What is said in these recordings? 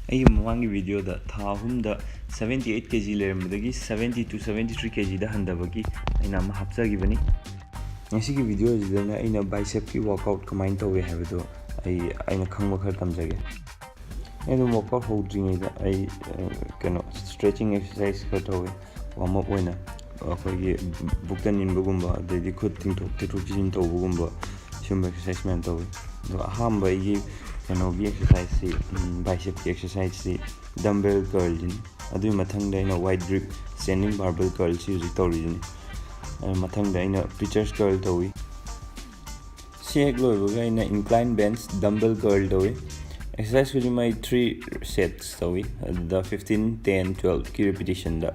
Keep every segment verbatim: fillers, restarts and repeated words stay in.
ꯑꯩꯒꯤ ꯃꯃꯥꯡꯒꯤ videoꯗ ꯊꯥ ꯑꯍꯨꯝꯗ seventy eight kg ꯂꯩꯔꯝꯕꯗꯒꯤ seventy to seventy three kgꯗ ꯍꯟꯊꯕꯒꯤ ꯑꯩꯅ ꯑꯃ ꯍꯥꯞꯆꯈꯤꯕꯅꯤ꯫ ꯉꯁꯤꯒꯤ videoꯁꯤꯗꯅ ꯑꯩꯅ bicepꯀꯤ workout ꯀꯃꯥꯏꯅ ꯇꯧꯏ ꯍꯥꯏꯕꯗꯣ ꯑꯩ, ꯑꯩꯅ ꯈꯪꯕ ꯈꯔ ꯇꯝꯖꯒꯦ꯫ ꯑꯩ ꯑꯗꯨꯝ workout ꯍꯧꯗ꯭ꯔꯤꯉꯩꯗ ꯑꯩ, ꯑ, ꯀꯩꯅꯣ, stretching exercise ꯈꯔ ꯇꯧꯋꯦ, warm up ꯑꯣꯏꯅ꯫ ꯑꯩꯈꯣꯏꯒꯤ ꯕꯨꯛꯇ ꯏꯟꯕꯒꯨꯝꯕ, ꯑꯗꯩꯗꯤ ꯈꯨꯠ ꯇꯤꯡꯊꯣꯛ, ꯇꯤꯡꯊꯣꯛ ꯇꯤꯡꯁꯤꯟ ꯇꯧꯕꯒꯨꯝꯕ, ꯁꯤꯒꯨꯝꯕ exercise ꯃꯌꯥꯝ ꯇꯧꯋꯤ꯫ ꯑꯗꯣ ꯑꯍꯥꯟꯕ ꯑꯩꯒꯤ ꯀꯩꯅꯣꯒꯤ exerciseꯁꯤ, ꯎꯝ, bicepꯀꯤ exerciseꯁꯤ dumbbell curlꯁꯤꯅꯤ꯫ ꯑꯗꯨꯒꯤ ꯃꯊꯪꯗ ꯑꯩꯅ wide grip standing barbell curlꯁꯤ ꯍꯧꯖꯤꯛ ꯇꯧꯔꯤꯁꯤꯅꯤ꯫ ꯑꯗꯨ ꯃꯊꯪꯗ ꯑꯩꯅ preacher's curl ꯇꯧꯋꯤ꯫ ꯁꯤ ꯍꯦꯛ ꯂꯣꯏꯕꯒ ꯑꯩꯅ incline bench dumbbell curl ꯇꯧꯋꯤ꯫ Exercise ꯈꯨꯗꯤꯡꯃꯛ ꯑꯩ three sets ꯇꯧꯋꯤ, ꯑꯗꯨꯗ fifteen, ten, twelveꯀꯤ repetitionꯗ꯫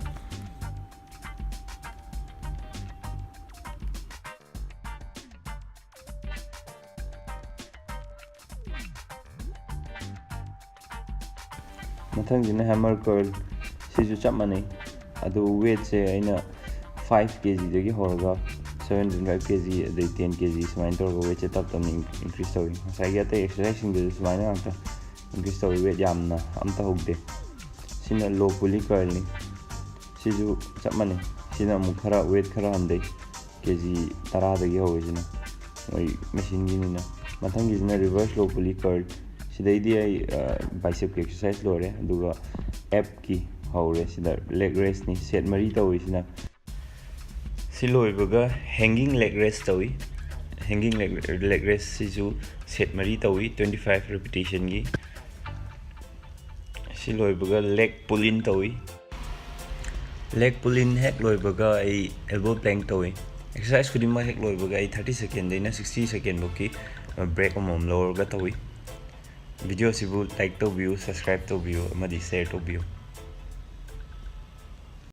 ꯃꯊꯪꯁꯤꯅ hammer curl, ꯁꯤꯁꯨ ꯆꯞ ꯃꯥꯟꯅꯩ꯫ ꯑꯗꯨ weightꯁꯦ ꯑꯩꯅ five kgꯗꯒꯤ ꯍꯧꯔꯒ seven point five kg, ꯑꯗꯩ ten kg ꯁꯨꯃꯥꯏꯅ ꯇꯧꯔꯒ weightꯁꯦ ꯇꯞ ꯇꯞꯅ increase ꯇꯧꯏ꯫ ꯉꯁꯥꯏꯒꯤ ꯑꯇꯩ exerciseꯁꯤꯡꯗꯁꯨ ꯁꯨꯃꯥꯏꯅ ꯉꯥꯛꯇ increase ꯇꯧꯏ, weight ꯌꯥꯝꯅ ꯑꯝꯇ ꯍꯧꯗꯦ꯫ ꯁꯤꯅ low pulley curlꯅꯤ꯫ ꯁꯤꯁꯨ ꯆꯞ ꯃꯥꯟꯅꯩ꯫ ꯁꯤꯅ ꯑꯃꯨꯛ ꯈꯔ weight ꯈꯔ ꯍꯟꯊꯩ, kg ꯇꯔꯥꯗꯒꯤ ꯍꯧꯋꯦ ꯁꯤꯅ, ꯃꯣꯏ machineꯒꯤꯅꯤꯅ꯫ ꯃꯊꯪꯒꯤꯁꯤꯅ reverse low pulley curl꯫ ꯁꯤꯗꯩꯗꯤ ꯑꯩ, ꯑ, bicepꯀꯤ exercise ꯂꯣꯏꯔꯦ, ꯑꯗꯨꯒ abꯀꯤ ꯍꯧꯔꯦ꯫ ꯁꯤꯗ leg raiseni, set ꯃꯔꯤ ꯇꯧꯋꯤ ꯁꯤꯅ꯫ ꯁꯤ ꯂꯣꯏꯕꯒ hanging leg raise ꯇꯧꯋꯤ꯫ Hanging leg, leg raise ꯁꯤꯁꯨ set ꯃꯔꯤ ꯇꯧꯋꯤ, twenty five repetitionꯒꯤ꯫ ꯁꯤ ꯂꯣꯏꯕꯒ leg pull in ꯇꯧꯋꯤ꯫ Leg pull in ꯍꯦꯛ ꯂꯣꯏꯕꯒ ꯑꯩ elbow plank ꯇꯧꯋꯤ꯫ Exercise ꯈꯨꯗꯤꯡꯃꯛ ꯍꯦꯛ ꯂꯣꯏꯕꯒ ꯑꯩ thirty secondꯗꯩꯅ sixty secondꯐꯥꯎꯀꯤ break ꯑꯃꯃꯝ ꯂꯧꯔꯒ ꯇꯧꯋꯤ꯫ Videoꯁꯤꯕꯨ like ꯇꯧꯕꯤꯌꯨ, subscribe ꯇꯧꯕꯤꯌꯨ ꯑꯃꯗꯤ share ꯇꯧꯕꯤꯌꯨ꯫